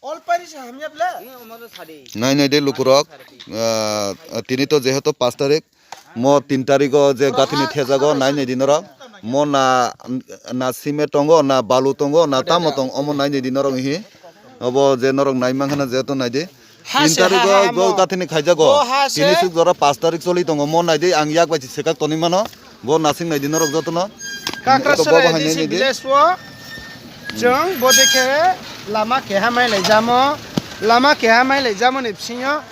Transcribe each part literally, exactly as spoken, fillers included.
All parish hamya ble. Nai nai de lukurok, ah, tini to jehetu pash tarik, mo tin tarigo je gathini thejago, nai nai di norok. Mo na, na sime tongo, na balu tongo, na tamo tong, omo nai nai di norok hi. Obo je norok nai mankha na jehetu nai di. Ha tin se, tarigo ha, ha, go mo. Gathini khaijago. O ha se. Tini suk jora pash tarik choli tongo, mo nai di ang yak bai si sekak toni mano. Bo nasing nai di norok jotono. Kakrasora Eko bo bahai A D C nai nai di. Village o chwng bo dekhe lama keha mai lai jamo. Lama keha mai lai jamo ni bisingo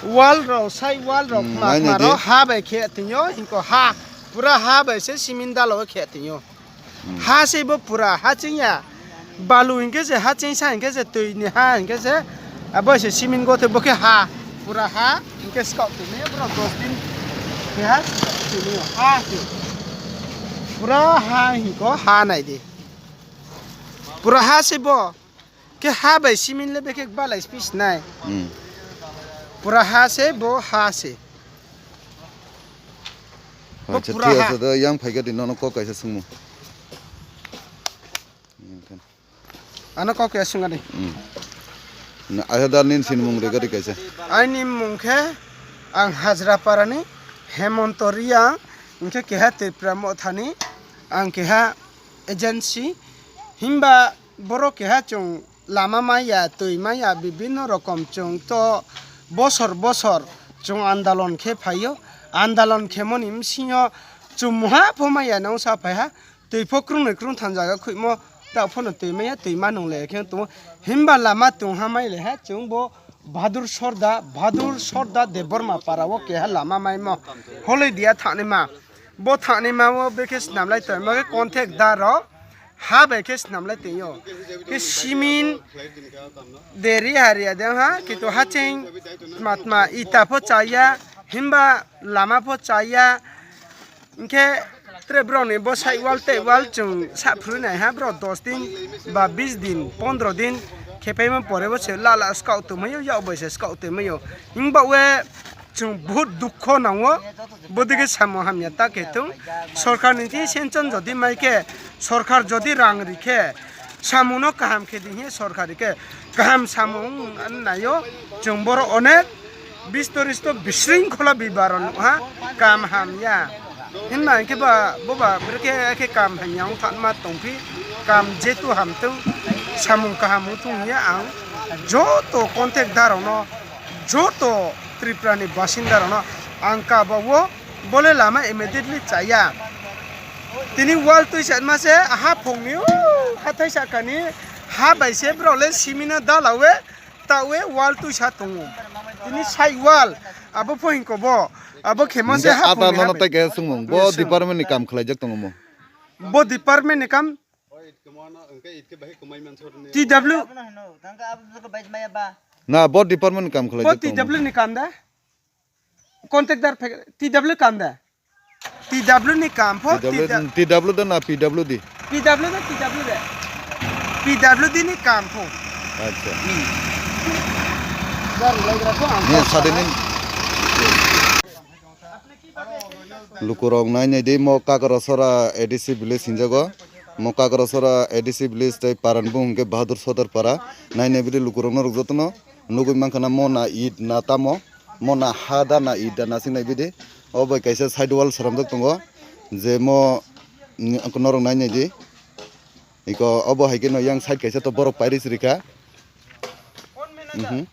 wall rok, side wall rok Hmm, khma nai nai khma di. Rok ha bai khe tongo, hinko ha. Pura ha bai se cement dalo khe tongo. Hmm. Ha se bo pura ha chingya. Balu hinkhe se ha chingsa hinkhe se twi ni ha hinkhe se abo se cement go te bo khe ha. Pura ha hinkhe skok twi ni bro dos din. Khe ha twi ni ha se. Pura ha hinko ha nai di. Pura ha se bo. Khe ha bai cement le bekhe balai space nai. Hmm. Pura ha se bo ha se. Bo Acha, pura thik ha. Ase, da yang phaikha di nono kok kaisa sungmu. Ano kok ya sungani. Hmm. Na, asa da nin sin mung re gari kaisa. Aini mung khe ang Hajra Parani Hemonto Riya, hinkhe keha Tripura Mothani, ang keha agency, himba borok keha chwng lama maya, twi maya, bibinno rokom chwng to bosor bosor chwng andalon khe phaio. Andalon khemoni bisingo chwng muha pho maya nw sa phaiha. Twi pho krungnwi krungtham jaga khuimo, ta phano twi maya, twi ma nung le khe tongo. Himba lama tungha mai le ha chwng bo Bahadur Sorda, Bahadur Sorda Debbarma para o keha lama maimo. Holoi dia thani ma. Bo thani ma o bekhe snam lai twi ma khe contact daro. Ha bai khe snam lai twi o. Khe simin deri haria de ha, kitu haching tma tma ita pho chaya, himba lama pho chaya. Hinkhe tre borokni bo side wall tei wall chwng sa phuru nai ha, borok dos din ba bis din, pondro din khe paima pore bo se la la scout tongmai o, yak bai se scout tongmai o. Hinkhe ba we chwng bahut dukho nango, bodike samung hamya ta khe thung. Sorkar ni thing senchon jodi mai khe, sorkar jodi rang ri khe, samung no kaham khe di hinkhe sorkar ri khe kaham samung nai o. Chwng borok onek Bistoristo bisringkhola bibaro nukha, kam hamya. Hinma hinkhe ba, bo ba, brekhe khe kam hamya wng thanma tongphi, kam jetu hamtwng, samung kaham wng thung hiya ang joto contact darokno, joto Tripurani basindarokno ang kaba o bole lama immediately chaya. Tini wall twi satma se, ha phungni, o hathai sakani, ha bai se borok le simino dalawe, Tawe wall tuisa tongo. Tini side wall. Abo pho hinko bo. Abo khemo se Hingke ha ata phungni nono ha bai. Tai kaisa sungmung. Bo Sung. Department ni kam khlaijak tongo mo. Bo department ni kam. T W. Na bo department ni kam Bo khlaijak tongo. T W ni kam da. Contractor phe-, T W kam da? T W ni kam pho, T W, T W. T W da na P W D? P W da, T W da. P W D ni kam pho. Acha. Hmm. Gari laigra pho ang Ni kok sade sana. Ni. Lukurok nai nai di mo Kakrasora A D C village hinjago. Mo Kakrasora A D C village tei Paranbung hingke Bahadur Sodar para. Nai nai bidi lukurok norok jotono. Nugui mankha na mo na it na tamo, mo na ha da na it da na sing nai bidi. O bai kaisa side wall sramjak tongo, je mo, mm, norok nai nai di. Iko obo hai khe no yang side kaisa to borok pairis rikha. Mhm.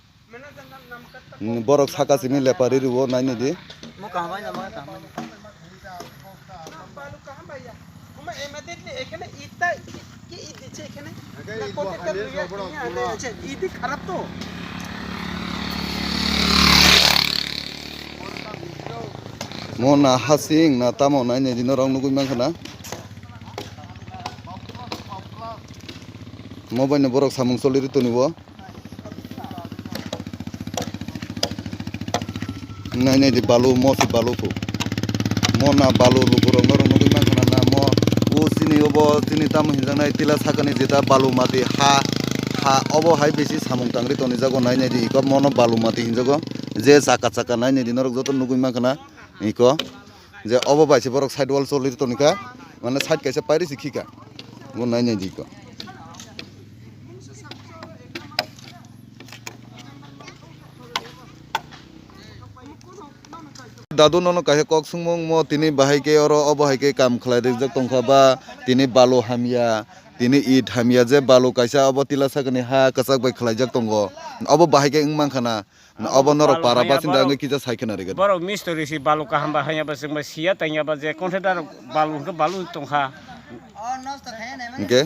Mm, borok saka simi lepari riwo nai nai di. Mo kaham bai na, mo kaham bai na. Mo na hasing na tamo nai nai di norok nugui mankha na. Mo bai no borok samung choli ri toni bo. Nai nai di balu, mo se balu phu. Mo na balu lukurok norok nugui mankha na, na mo o chini obo chini tamo hinjaknai tila sakani jeta balu mati ha, ha obo hai besi samung tangri tonijago nai nai di iko mo no balu mati hinjago je chaka chaka nai nai di norok joto nugui mankha na iko. Je obo bai se borok side wall choli tonikha, mane side kaisa pairi se khikha, bo nai nai di ko. Dadu nono kaisa kok swngmung mo tini bahai khe oro obo hai khe kam khlai rijak tongkha ba tini balu hamya, tini it hamya je balu kaisa obo tila sakani ha kwchak bai khlaijak tongo. Obo bahai khe wng mankha na. Obo norok para basinda wngwi kisa sai khna rwgwi. Borok mistori si balu kaham ba hanya ba chwng bai siya tanya ba je contractor balu hwnkhe balu tongkha. Hwnkhe?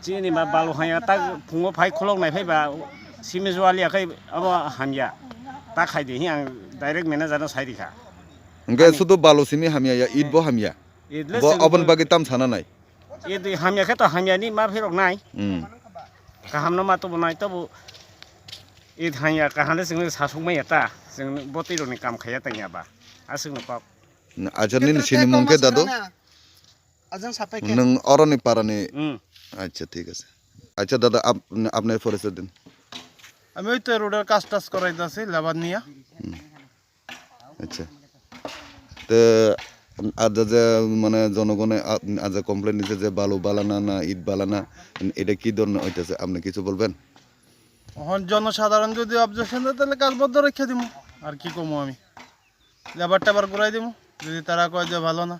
Chini ma balu hanya tak phungo phai khulok nai phai ba simi juali akhai abo hamya. Ta khai di hi ang direct manager no sai rikha. Hwnkhe sudu balu simi hamya ya, it bo hamya. Bo aboni bagwi tam sana nai. It hamya khe to hamya ni ma phirok nai. Hmm. Kaham no ma to bo nai to bo. It hamya kaham le sing sasuk maya ta. Sing botwi rok ni kam khaya tanya ba. Aswk no kok. Acha nini sini mung khe dadu? Ajang sapai khe. Nwng oroni parani. Hmm. Acha thik ase. Acha dada ap-, apnar porichoy din. আমি ওই তো রোডের কাজ টাজ করাইতেছি লেবার নিয়ে। আচ্ছা। তো আজ যে মানে জনগণে আ-, আজ কমপ্লেন দিছে যে বালু বালানা না ইট বালানা, এটা কি ধরনের হইতেছে? আপনি কিছু বলবেন? এখন জনসাধারণ যদি অবজেকশন দেয় তাহলে কাজ বন্ধ রেখে দিমু। আর কি কমু আমি? লেবার টেবার ঘুরাই দিমু যদি তারা কয় যে ভালো না।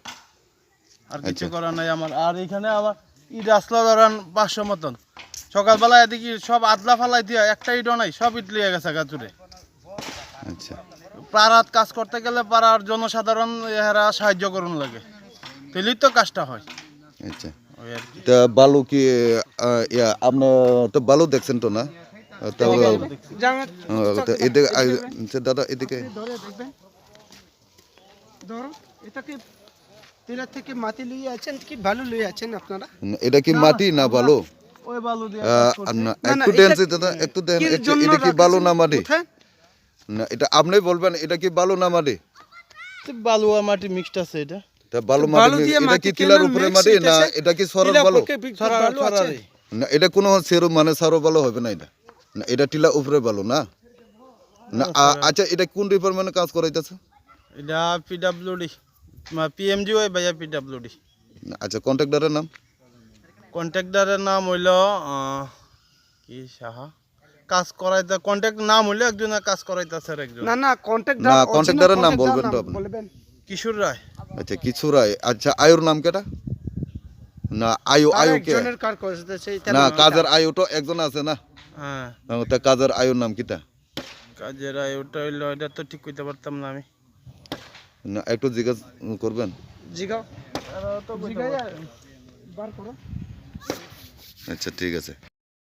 আর কিছু আচ্ছা। করার নাই আমার। আর এখানে আবার ইট আসলো ধরেন পাঁচশো মতন। সকালবেলা এদিকে সব আদলা ফালাই দিয়া একটা ইটও নাই, সব ইট লিয়ে গেছে গাজুরে। আচ্ছা। পাড়াত কাজ করতে গেলে পাড়ার জনসাধারণ এরা সাহায্য করুন লাগে, তাহলেই তো কাজটা হয়। আচ্ছা। ওই আর কি। তা বালু কি, আহ, ইয়া, আপনি তো বালু দেখছেন তো না? তো, জানো, আহ, তো এদিকে, আহ, আচ্ছা, দাদা, এদিকে। আপনি ধরে দেখবেন। ধরো, এটা কি টিলা থেকে মাটি লইয়া আছেন কি বালু লইয়া আছেন আপনারা? না, এটা কি না, মাটি না আমরা বালু? ওই বালু দিয়ে আহ, কাজ করছি। না, না, একটু এটা দেন, দাদা, একটু দেন, কির একটু, জন্য এটা কি রাখা বালু ছিল? না মাটি? কোথায়? না, এটা আপনি বলবেন, এটা কি বালু না মাটি? তো বালু আর মাটি মিক্সড আছে এটা। তা বালু তো মাটি বালু মি-, দিয়ে এটা মাটি কি কেন টিলার উপরে মিক্স মাটি? না, হইতেছে? এটা কি সরল টিলার বালু? পক্ষে বি-, সরা-, বালু আছে। সরারি। না, এটা কোনো সেরু মানে সারো বালু হবে না এটা। না, এটা টিলা উপরে বালু না? না, ও, আ-, সরারি। আচ্ছা, এটা কোন ডিপার্টমেন্টে কাজ করাইতেছে? এটা পিডাব্লিউডি, মা-, পিএমজিওয়াই ভাইয়া পিডাব্লিউডি। না, আচ্ছা, কন্ট্রাক্টরের নাম? কন্ট্রাক্টরের নাম হইল, আহ, কি সাহা? কাজ করাইতে, কন্ট্রাক্ট নাম হইল একজনের কাজ করাইতেছে আর একজন। না, না, কন্ট্রাক্টর, না, অরিজিনাল কন্ট্রাক্টরের নাম কন্ট্রাক্টর বলবেন নাম তো আপনি। বলবেন। কিশোর রায়। আচ্ছা, কিশোর রায়। আচ্ছা, আয়ুর নাম কেটা? না, আয়ু, আর আয়ু কে? একজনের কার করেছে, সেইটা না, নাম কাজের এটা। আয়ু তো একজন আছে না? হ্যাঁ। হ্যাঁ, তা কাজের আয়ুর নাম কিতা? কাজের আয়ু ওটা হইলো, এটা তো ঠিক কইতে পারতাম না আমি। না, একটু জিজ্ঞেস করবেন? জিগাও। জিগাইয়া বার করো। আচ্ছা, ঠিক আছে।